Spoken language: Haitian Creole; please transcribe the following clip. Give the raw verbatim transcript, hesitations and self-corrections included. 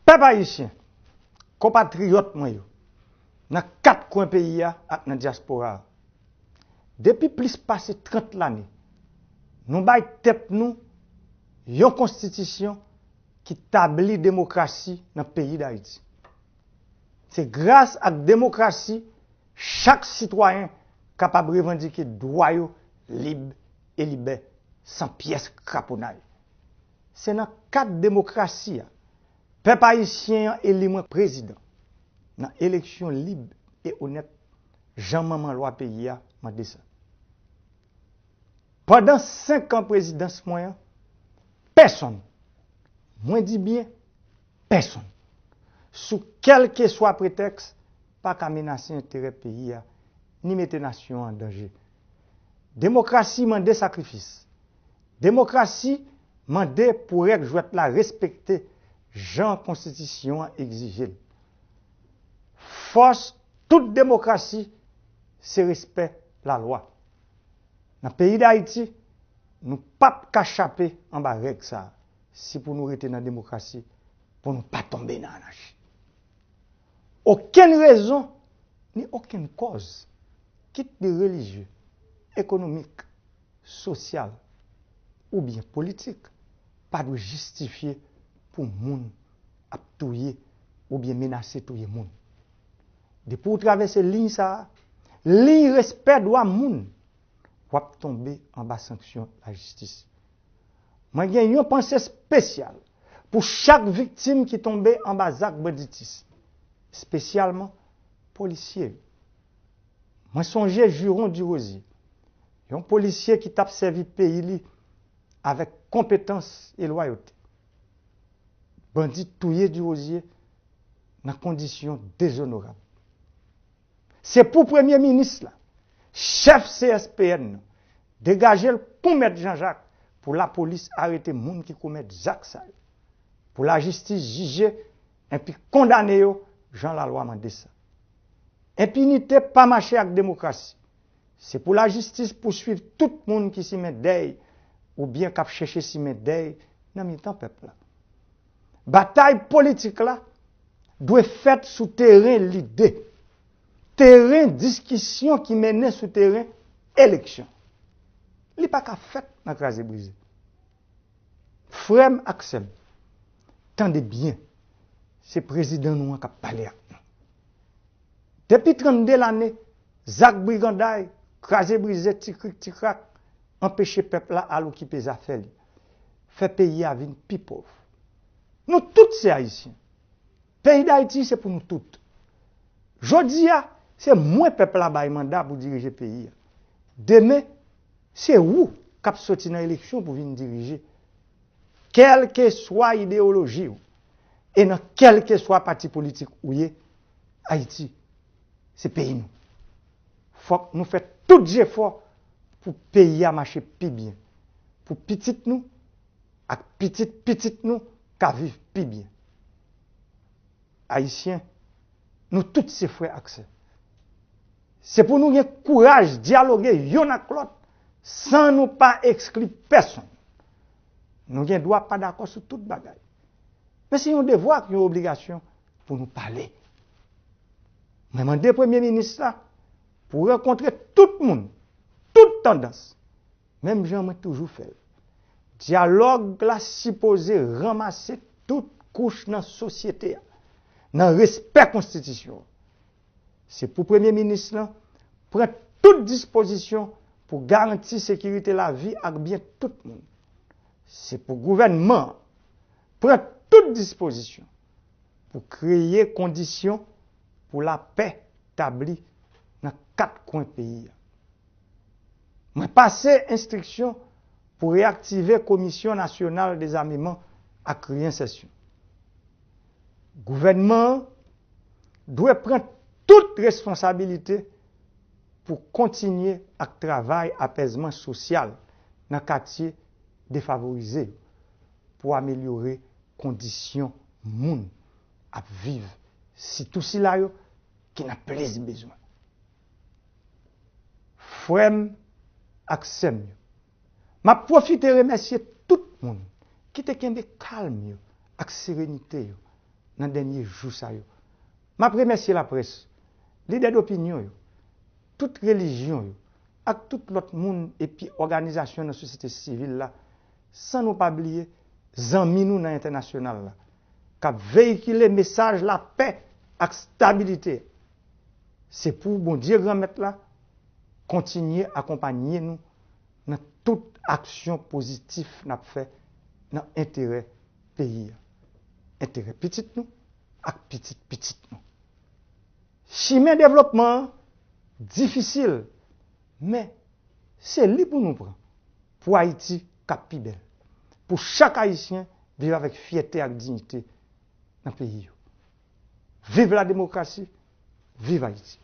Pèp ayisyen, konpatriyòt mwen yo, nan kat kwen peyi a ak nan dyaspora a, depi plis pase trant lane, nou bay tèt nou yon konstitisyon ki tabli demokrasi nan peyi Dayiti. Se gras ak demokrasi chak sitwayen kapab revandike dwa yo lib e libè, san pyès kraponay. Se nan kad demokrasi a pèp ayisyen an eli mwen prezidan nan eleksyon lib e onèt, jan manman lwa peyi a mande sa. Pandan senk an prezidans mwen an, pèsonn, mwen di byen, pèsonn, sou kèlkeswa pretèks, pa ka menase enterè peyi a, ni mete nasyon an an danje. Demokrasi mande sakrifis. Demokrasi mande pou règ jwèt la respekte jan konstitisyon an egzije l. Fòs tout demokrasi se respè lalwa. Nan peyi Dayiti, nou p ap ka chape anba règ sa a, si pou nou rete nan demokrasi, pou nou pa tonbe nan anachi. Okenn rezon, ni okenn kòz, kit li relijye, ekonomik, sosyal oubyen politik, pa dwe jistifye pou moun ap touye oubyen menase touye moun. Depi w travèse liy sa a, liy respè dwa moun, w ap tonbe anba sanksyon lajistis. Mwen gen yon panse espesyal pou chak viktim ki tonbe anba zak banditis, espesyalman polisye yo. Mwen sonje Juron Durosier, yon polisye ki t ap sèvi peyi li avèk konpetans e lwayote. Bandi touye Durosier nan kondisyon dezonorab. Se pou premye minis la, chèf C S P N nan, degaje l pou mèt Janjak, pou lapolis arete moun ki komèt zak sa yo, pou lajistis jije enpi kondane yo jan lalwa mande sa. Enpinite pa mache ak demokrasi. Se pou lajistis pouswiv tout moun ki simen dèy oubyen k ap chèche simen dèy nan mitan pèp la. Batay politik la dwe fèt sou teren lide, teren diskisyon ki mennen sou teren eleksyon. Li pa ka fèt nan kraze brize. Frè m ak sè m, tande byen, se prezidan nou an k ap pale ak nou. Depi trannde lane, zak briganday, kraze brize, ti krik ti krak, anpeche pèp la al okipe zafè li, fè peyi a vin pi pòv. Nou tout se Ayisyen. Peyi Dayiti se pou nou tout. Jodi a, se mwen pèp la bay manda pou dirije peyi a. Demen, se ou k ap soti nan eleksyon pou vin dirije. Kèlkeswa ideyoloji w e nan kèlkeswa pati politik ou ye, Ayiti se peyi nou. Fòk nou fè tout jefò pou peyi a mache pi byen, pou pitit nou ak pitit pitit nou ka viv pi byen. Ayisyen, nou tout se frè ak sè. Se pou nou gen kouraj dyaloge youn ak lòt san nou pa ekskli pèsonn. Nou gen dwa pa dakò sou tout bagay. Men se yon devwa ak yon obligasyon pou nou pale. Mwen mande premye minis la pou rankontre tout moun, tout tandans, menm jan mwen toujou fè l. Dyalòg la sipoze ranmase tout kouch nan sosyete a, nan respè konstitisyon an. Se pou premye minis lan pran tout dispozisyon pou garanti sekirite lavi ak byen tout moun. Se pou gouvènman an pran tout dispozisyon pou kreye kondisyon pou lapè tabli nan kat kwen peyi a. Mwen pase enstriksyon pou reyaktive Komisyon Nasyonal Dezameman ak Reyensèsyon. Gouvènman an dwe pran tout responsabilite pou kontinye ak travay apèzman sosyal nan katye defavorize yo, pou amelyore kondisyon moun ap viv, sitou sila yo ki nan plis bezwen. Frè m ak sè m yo, m ap pwofite remèsye tout moun ki te kenbe kalm yo ak serenite yo nan dènye jou sa yo. M ap remèsye laprès, lidè dopinyon yo, tout relijyon yo, ak tout lòt moun epi òganizasyon nan sosyete sivil la, san nou pa bliye zanmi nou nan entènasyonal la, k ap veyikile mesaj lapè ak stabilite. Se pou Bondye Granmèt la kontinye akonpanye nou nan tout aksyon pozitif n ap fè nan enterè peyi a, enterè pitit nou ak pitit pitit nou. Chimen devlopman an difisil, men se li pou nou pran pou Ayiti k ap pi bèl, pou chak Ayisyen viv avèk fyète ak diyite nan peyi yo. Viv la demokrasi, viv Ayiti.